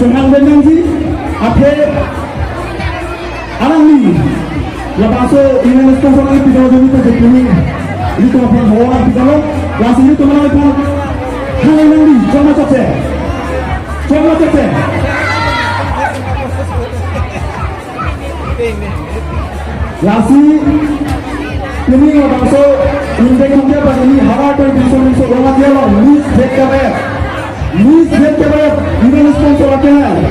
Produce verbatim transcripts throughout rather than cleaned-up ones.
Hang benang si, athe alangli labangso event sponsor alangli pidun dun pu si pini ilitum aphan howang pidun lo. Lasi ilitum alangliphan hang nangji, chokma chokche. Chokma chokche. Lasi pini labangso India India pagi ini hara pen bisa bisa lama dia lo, Miss Z K Y F. Miss Z K Y F event sponsor akehai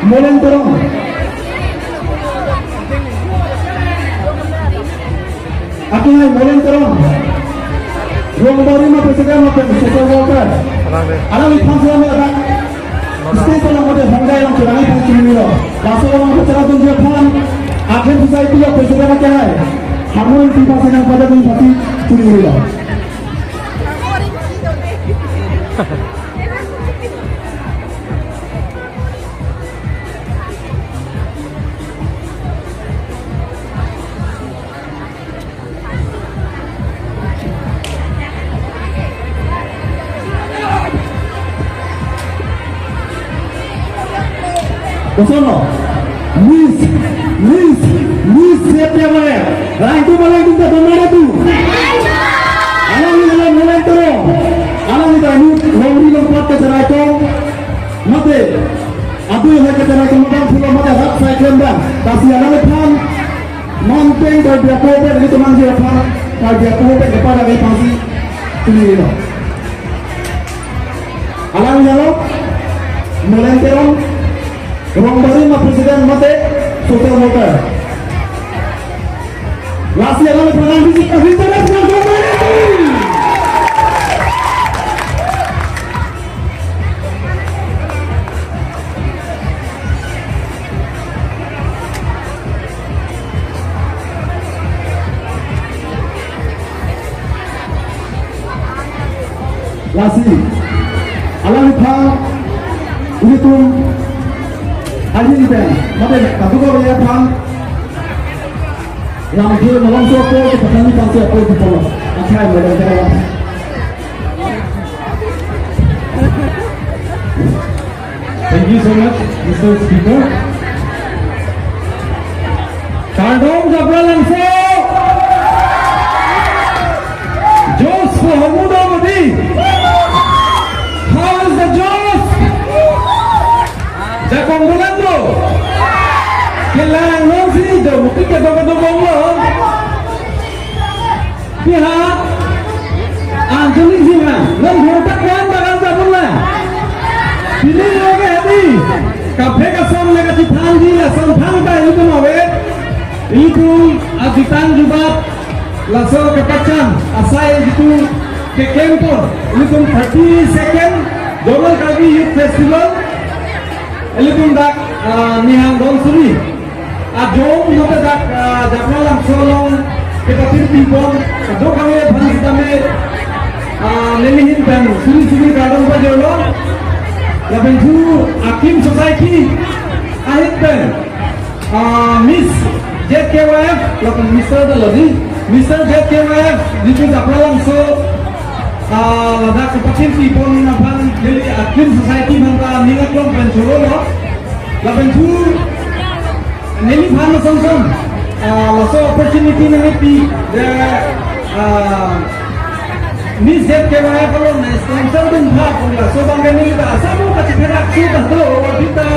Molen Terang. Akehai Molen Terang. Rongbarima president lapen social worker. Alangphan si kami ada stage along mate hongdai along churangji aphan chini lo. Laso along mate chara dunji aphan Akhil Society of president akehai Harmon T. Pasi nangpadak dunji aphan chini lo. Koson lo? Miss, Miss, Miss September. Rangkum, rangkum ta domare tu. Alangli, alangli, alangli terang. Alangli ta ini longri longpat keserai tong. Mate. Adu hai keserai tong bang pulo mate rat sai klem bang. Lasi alangliphan. Manteng Karbi Anglong pen ilitum nangji aphan, Karbi Anglong pen kepada kami pangsi tuli lo. Alangli lo, Molen Terang, Rongbarima president mate, social worker. Lasi alangliphan nangji, nangji, nangji, nangji. Lasi, alangliphan, ilitum, ahi event, mate, katuka baya phan, lamthir malomso apor, kepatani pangsi apor, kepala, akhai modal kepala. Thank you so much, Mister Speaker. Kardom Japralangso. Josh ko hormu do mati. How is the Josh? Jakong bulan do. Kelang non si do, mungkin kedo kedo bong lo. Piha, Anjali Singha, non bhortak wan bagan sabun la. Pini lagi hati, kaprek ason lagi si thanji, ason thang ta ilitum ave. Ilitum ajitan jubat, laso kepachan, asai jitu kekempon, ilitum thirty second Zonal Karbi Youth Festival, ilitum dak, ah, Nihang Don Suri. Ajong mate dak, ah, Japralangso along kepatir pipon, do kami aphan sitame, ah, nelihin pen suri suri kardom pajolo. Lapen thu Akim Society ahin pen, ah, Miss Z K Y F, lapen Mister Daladi, Mister Z K Y F, jitu Japralangso, ah, ladak kepatir pipon aphan neli Akim Society aphan ta ning aklong pen cholo lo. Lapen thu neliphan asonson, ah, laso opportunity nangkepi, de, ah, Miss Z K Y F along nangsponsor dun tha, laso abang ke neli ta asap kachipherak si ta do, kita,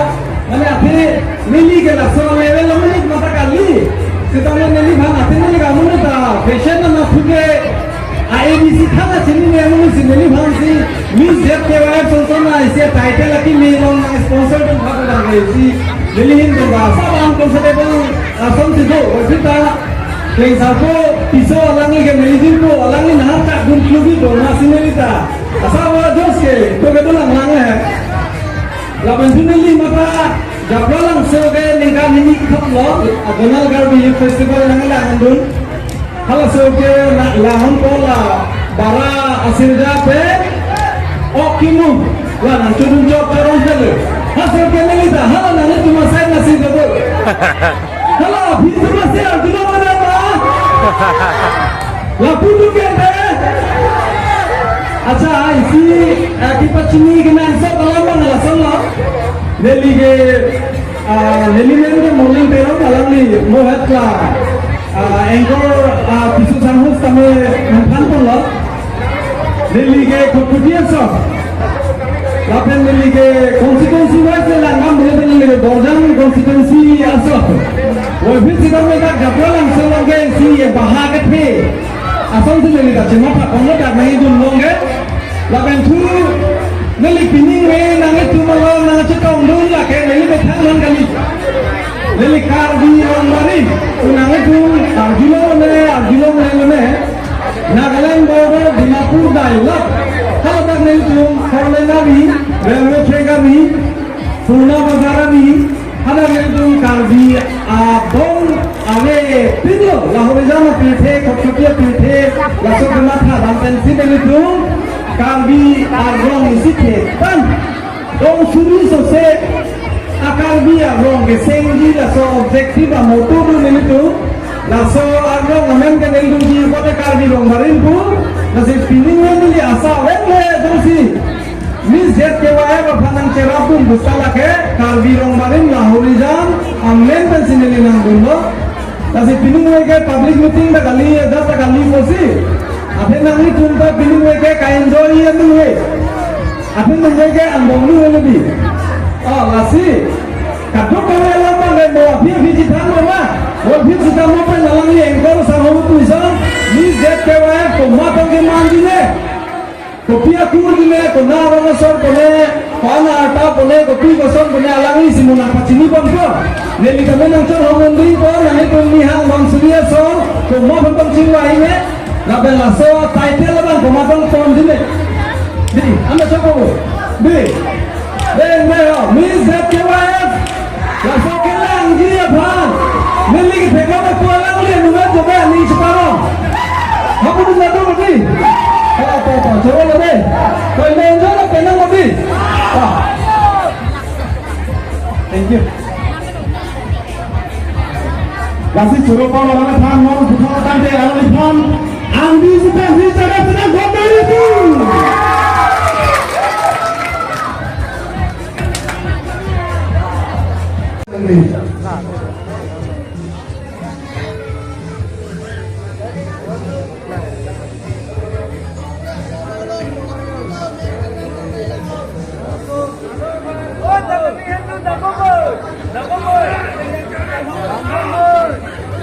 mane aphi neli ke laso level along neli mata kali, sitame neliphan aphi neli kamu ta, fashion na phuke, A B C thana chini ne amu si neliphan si Miss Z K Y F asonson na isi title akimi along sponsor dun tha ko dang si nelihin ko ba sa bang comfortable ason si do, o sita keng sapo piso alangli ke neli jin ko alangli nahar tak dun klubi do na si neli ta. Asa wa Josh ke to ke dolang lang eh. Lapen thu neli mata Japralangso ke ningkan hini khap lo, Zonal Karbi Youth Festival nanglang dun. Halaso ke la, lahon ko la bara asirja pen ok kimu la nangchudun chok choron pele. Halaso ke neli ta hala nangtum asai nasi dobo. Hala aphi tum asai arjuno mana ta? Lapu tu ke te? Acha, isi, eh, kepachini kenangso kalam bang lason lo. Neli ke, ah, neli name ke Molin Terang, alangli mohet la, ah, anchor, ah, piso sangho tame nangphan ponlo. Neli ke Khatkhati aso. Lapen neli ke constituency wise le langdam pule neli ke Borjang constituency aso. Wabit sitame dak Japralangso along ke isi ye baha kethe asonsi neli ta chematha ponlo, dak nangdun long ke. Lapen thu neli pining ve nangtum along nangchetongdun lake neli methang non kali. Neli Karbi Rongbarim, nangtum arjulong ne, arjulong ne ne. Nagaland border Dimapur Dailak, haladak nelitum four lane ari, railway track ari, Purna Bazar ari, hadak nelitum Karbi adong ave pinlo, Lahorijan apirthe, Khatkhati apirthe, laso kematha dam pensi nelitum Karbi arong isi thetan. Dong suri sose a-Karbi arong kesengji laso objective a-motto do nelitum. Laso arong amen ke nelitum ji pote Karbi Rongbarim pu. Lasi pining neli asa ave le dongsi Miss Z K Y F aphan nangcherapdun pusi lake Karbi Rongbarim Lahorijan amen pensi neli nangdunlo. Lasi pining ve ke public meeting ta kali, dak ta kali pusi. Aphi nanglitum ta pining ve ke ka-enjoy ya nung ve. Aphi nung ve ke angbong nung ve di. Oh, lasi. Kadokave alam abang ke mo aphi aphi chethan mo ma. Mo aphi chethan mo pen alangli anchor sangho pu ison. Miss Z K Y F komat tong kemanji ne. Kopi akur di ne, kona arong asor pone, kona arta pone, kopi koson pone, alangli si mo nangpachini ponpo. Neli tame nangchor ho mondri po, nanglitum nihang bang suri ason, komat pon chingvai ne. Lapen laso title abang komat pon pon di ne. Di, anda chopo. Di. Deng deng ho, Miss Z K Y F. Laso kelangji aphan. Neli kethek lo pu alangli nunga joga ning separuh. Hapu dun nadu mati. Oh, to, to, coba lo deh. Kau main jola penang mati. Ah. Thank you. Lasi choro pa alangliphan non puthot tangte alangliphan angdi sitang di chara sitang vote dari tu.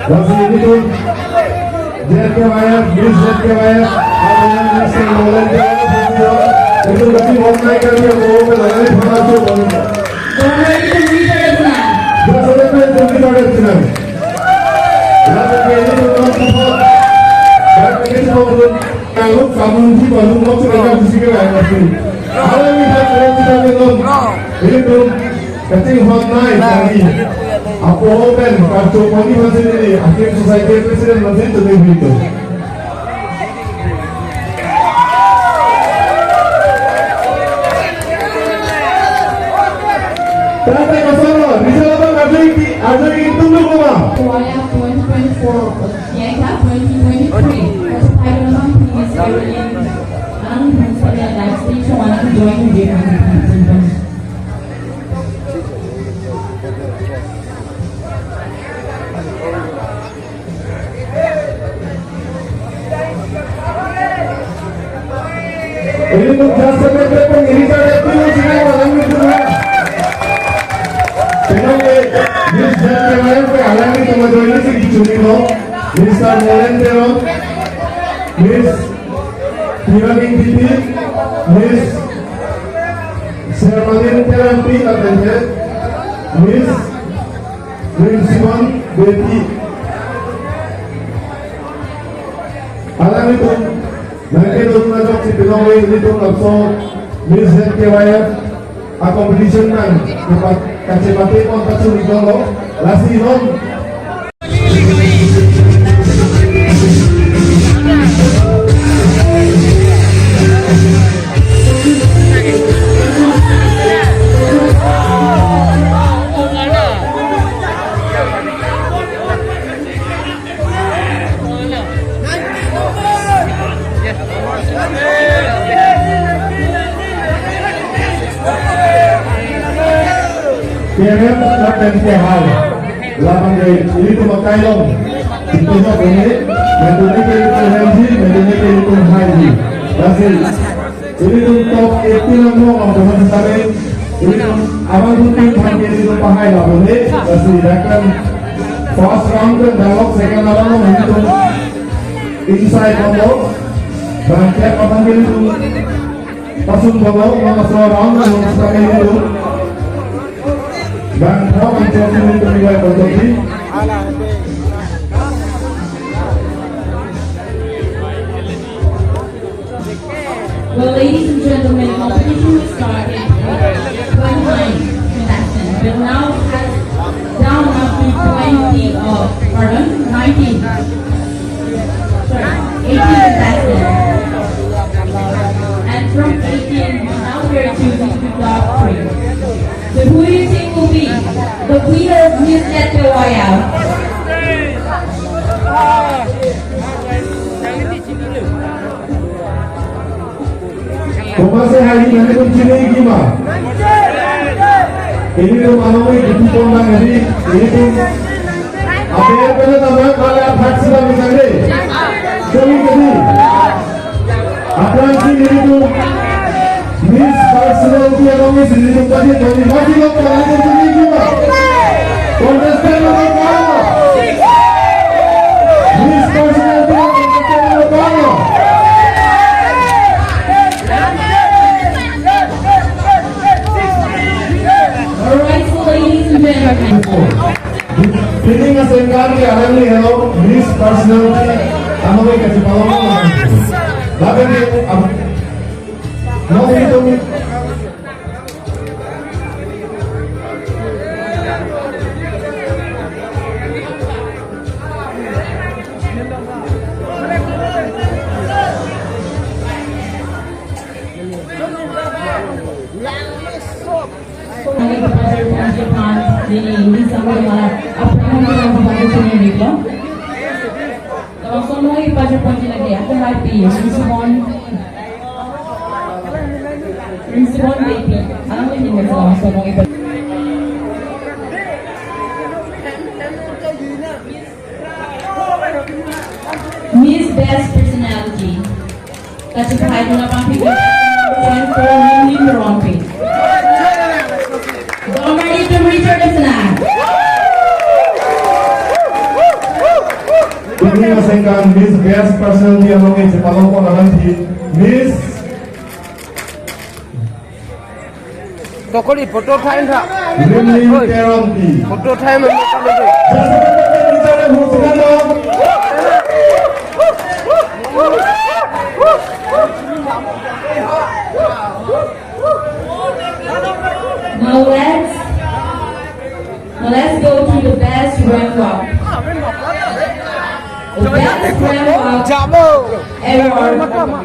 Lasi nelitum Z K Y F, Miss Z K Y F, alangliphan volunteer, nelitum kachingvai kami ako, alangliphan acho. Jasa lepen jumpa dengan senang. Jasa lepen jumpa dengan senang. Kalau kamu di Bandung mau cerita di sini kan masih. Kalau kita cerita kita belum, ini belum. Kachinghon nai kami. Apo open, kachinghon ni masih ini. Akhir society president masih itu nih itu. Tata kasama, di sana bang ada yang di, ada yang tunggu koma. Kuala twenty twenty-four, ya, twenty twenty-three. Kota Padang, please, everyone. Ang, ang sa live stage, so, ang join, join, join. Ini tuh jasa kerja pengirisan itu sini malam itu. Dengan Miss Jatiwayo ke alam itu menjadi si Juni lo, Mister Molen Teron, Miss Tiwaning Titi, Miss Sermalin Terampi, Miss Rinsiman Beti. Alanglitum, nangkedun ajok si pinong-i nelitum laso Miss Z K Y F a-competition nang, kepat kachepate pon pachuri dolo, lasi non. Kerem lapen kehai. Lapen ke ilitum akai along. Ilitum akai along. Menduni ke ilitum hemji, menduni ke ilitum haiji. Lasi ilitum top eighteen along, along teman sekali. Ilitum abang putri kami ilitum pahai lapen ke. Lasi dakan first round ke dialogue, second round along ilitum inside along. Bang kep abang ilitum. Pasung bolo, mama seorang, mama sekali dulu. Bang, mau mencari dulu, terlibat berhenti. Well, ladies and gentlemen, competition was started with twenty-nine contestants, but now has down up to twenty, uh, pardon, nineteen. Sorry, eighteen contestants. And from eighteen, now we are choosing the top three. So who do you think will be the winner of Miss Jet Royale? Komatsi haiji, nangtum chini-ikji ma? Ilitum along ke kipu pon nang, jadi ilitum. Apa yang pernah tamat malah vaksin kami sangre. Kami kami. Aphrangsi ilitum Miss Personality along ke ilitum tadi, tadi masih lo pernah chini-ikji ma? Contestant nomor berapa? Miss Personality along contestant nomor berapa? All right, so ladies and gentlemen. Pini asengkan ke alangli helo Miss Personality along ke kachipalong. Lapen ke, am, no, ilitum Kami kepada Tuhan Tuhan, ini, ini sama dengan apa yang kita buat ini, gitu. Kalau semua ini pada pagi lagi, aku happy, ini semua. Principal P P, ang hindi mo sa mga sono iba. Miss Best Personality. Kachipahai dun abang pik point four million rupiah. Domari tum Richard Esna. Pini asengkan Miss Best Personality along ke chipalong pon alanti Miss Tokoli photo time tha. Limlim Oi. Terangpi. Photo time mo kalo de. Now let's Now let's go to the best ramp walk. The best ramp walk award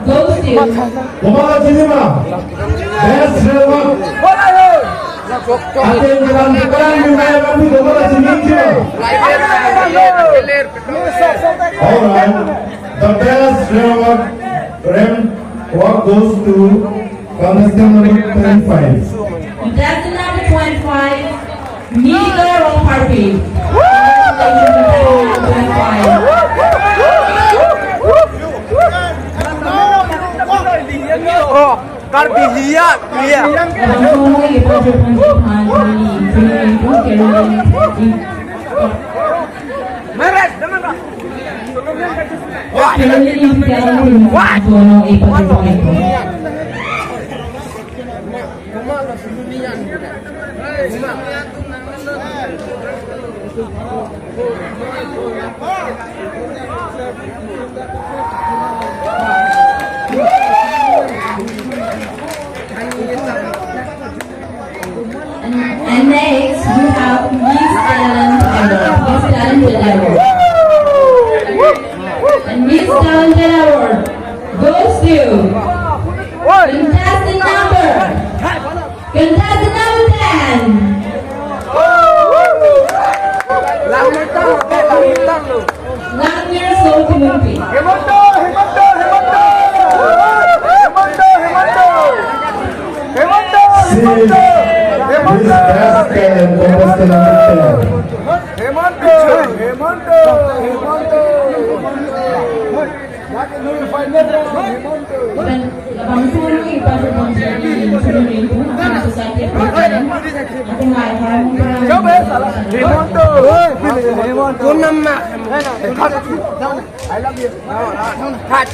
goes to Best ramp walk. Atin jalan bukan di mana kami coba kasih mikir. All right. The best ramp walk, ramp walk goes to Contestant number twenty-five. Contestant number twenty-five, Nilika Rongpharpi. Congratulations, contestant number twenty-five. Oh, Karbi hiya, hiya. Abang semua ibu jupan jupan ini, ini itu Carolyn. Meres, jangan, Pak. Carolyn yang sekarang belum sono ibu jupan itu. And, and next, we have Miss Talent Award. Miss Talent Award. And Miss Talent Award goes to contestant number, contestant number ten. Langmir Sokimungpi. Hemanta, Hemanta, Hemanta. Hemanta, Hemanta. Hemanta, Hemanta. Hemanta. Miss Best Talent. Lapen labangso along ipajirponji Chunwi Ringpu, Assam Society President. Athema iphan Hemanta. Hemanta. Phone number. I love you. Cut.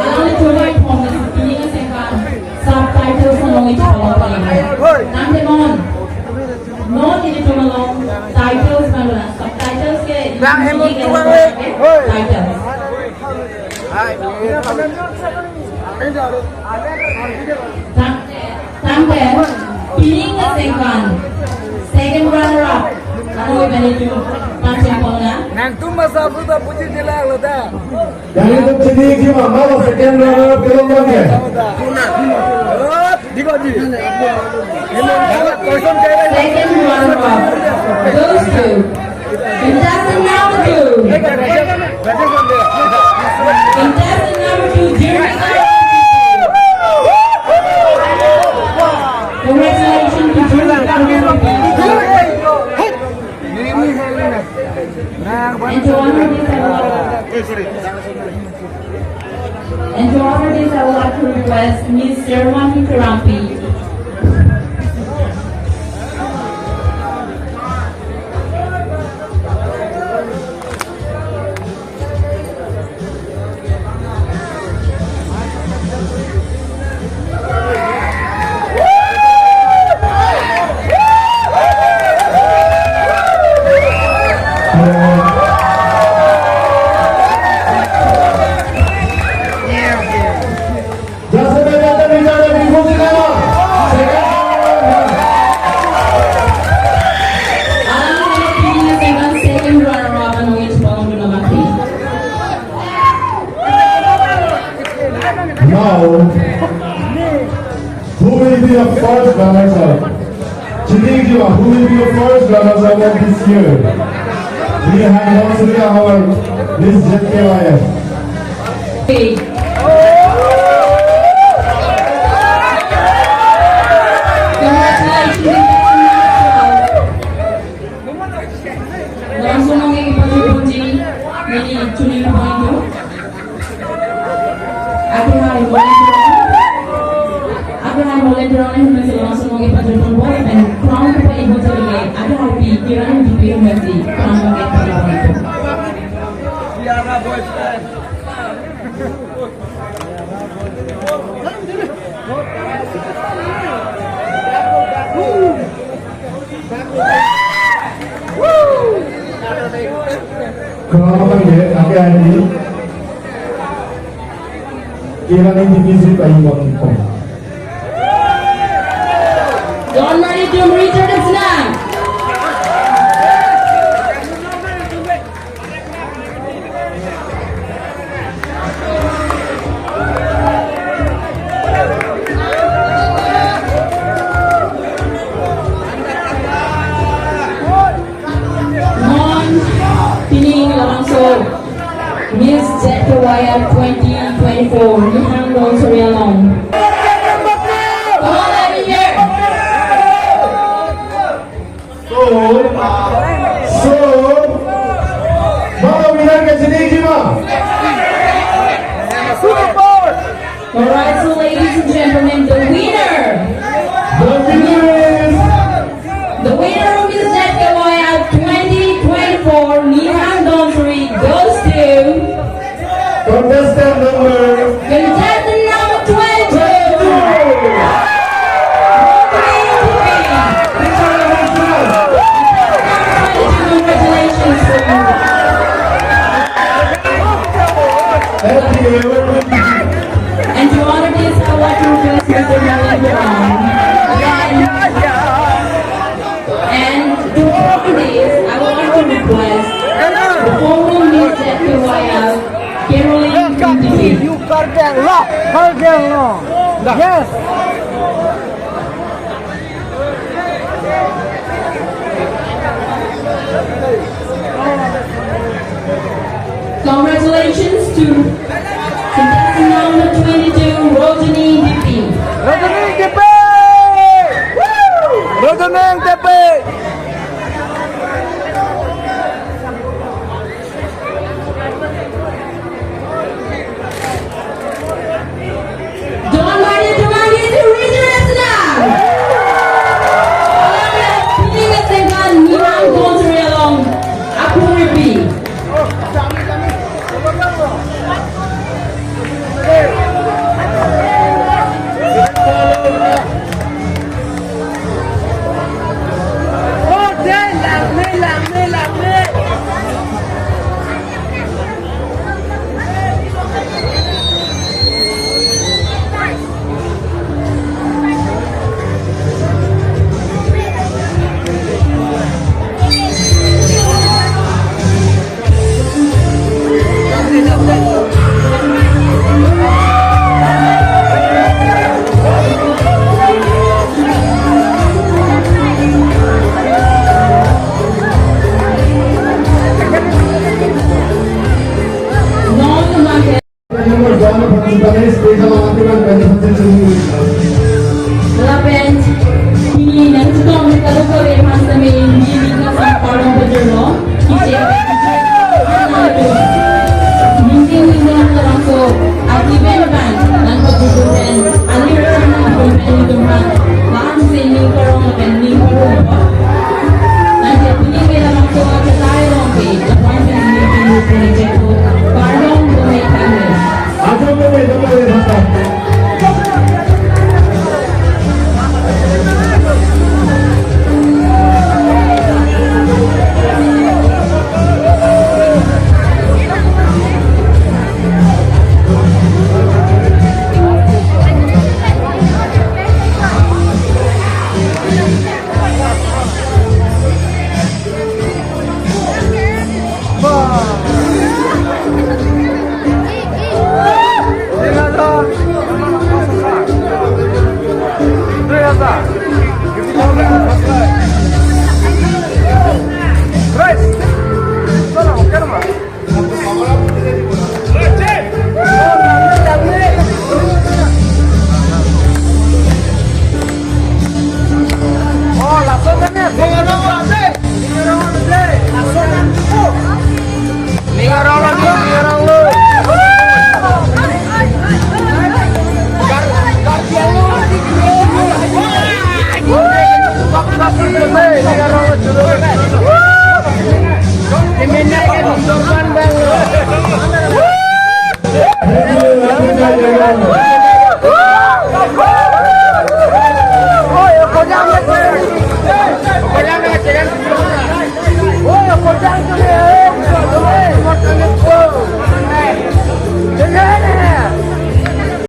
Alangli chunai promise, pining asengkan subtitles along ipon. Tangte non, non ilitum along titles mala, subtitles ke Bang Hemon Tuang, eh. Titles. Tang, tangte, pining asengkan second runner up, ano iban itum pacheng pon nang. Nangtum masa puta puji jela lo da. Kali itu chini ki mama lo second runner up kelong bang ya. Second runner up goes to contestant number two. Contestant number two, Jeremy. Congratulations to Jeremy. And to honor this award, and to honor this, I would like to request Miss Sherman Rampi. Now, who will be the first runners up? Chini ki ba, who will be the first runners up of this year? We have launched our Miss Z K Y F. Congratulations. Langsung nangkepajirponji neli Chunwi Ringpu. Aduhai volunteer. Aduhai volunteer ne hum se langsung nangkepajirponpo pen crown kepaibomji lake. Aduhai pi kiran di pi hum si crown nangkepajirponpo. Crown abang ke, ake hari ini. Kira ni divisi paling penting. Don Mari Tumri Terdesna. Non, pining labangso Miss Z K Y F twenty twenty-four, Nihang Don Sorialong. Come on, let me hear. So, so, bang, winner ke chini ki ma? All right, so ladies and gentlemen, the winner, the winner is the winner of Miss Z K Y F twenty twenty-four, Nihang Don Sori, goes to contestant number, contestant number twenty-two. Congratulations to you. Thank you. And to honor this, I would like to request Mister Molen Teron. And to honor this, I would like to request the former Miss Z K Y F, Caroline Kuntipi. You Kargil, no? Kargil, no? Yes. Congratulations to contestant number twenty-two, Rojani Dipi. Rojani Dipi! Rojani Dipi! Don Maria Tumani to reach the restaurant. Alam ya, pini ke sengkan Ninang Don Sri along. Apung Ripi. Lapen, pini nangchetong kadokave aphan sitame neli ning kangthang kardom pajirlo. Kisi, ningting ningting labangso, ati ben ban, nangkok bukun pen, ali rana bukun pen itum aphan, lam si ning karong lapen ning karong. Nangke pini ke labangso achatai along ke, lapuan pen neli pini pini cheko, kardom tumephan.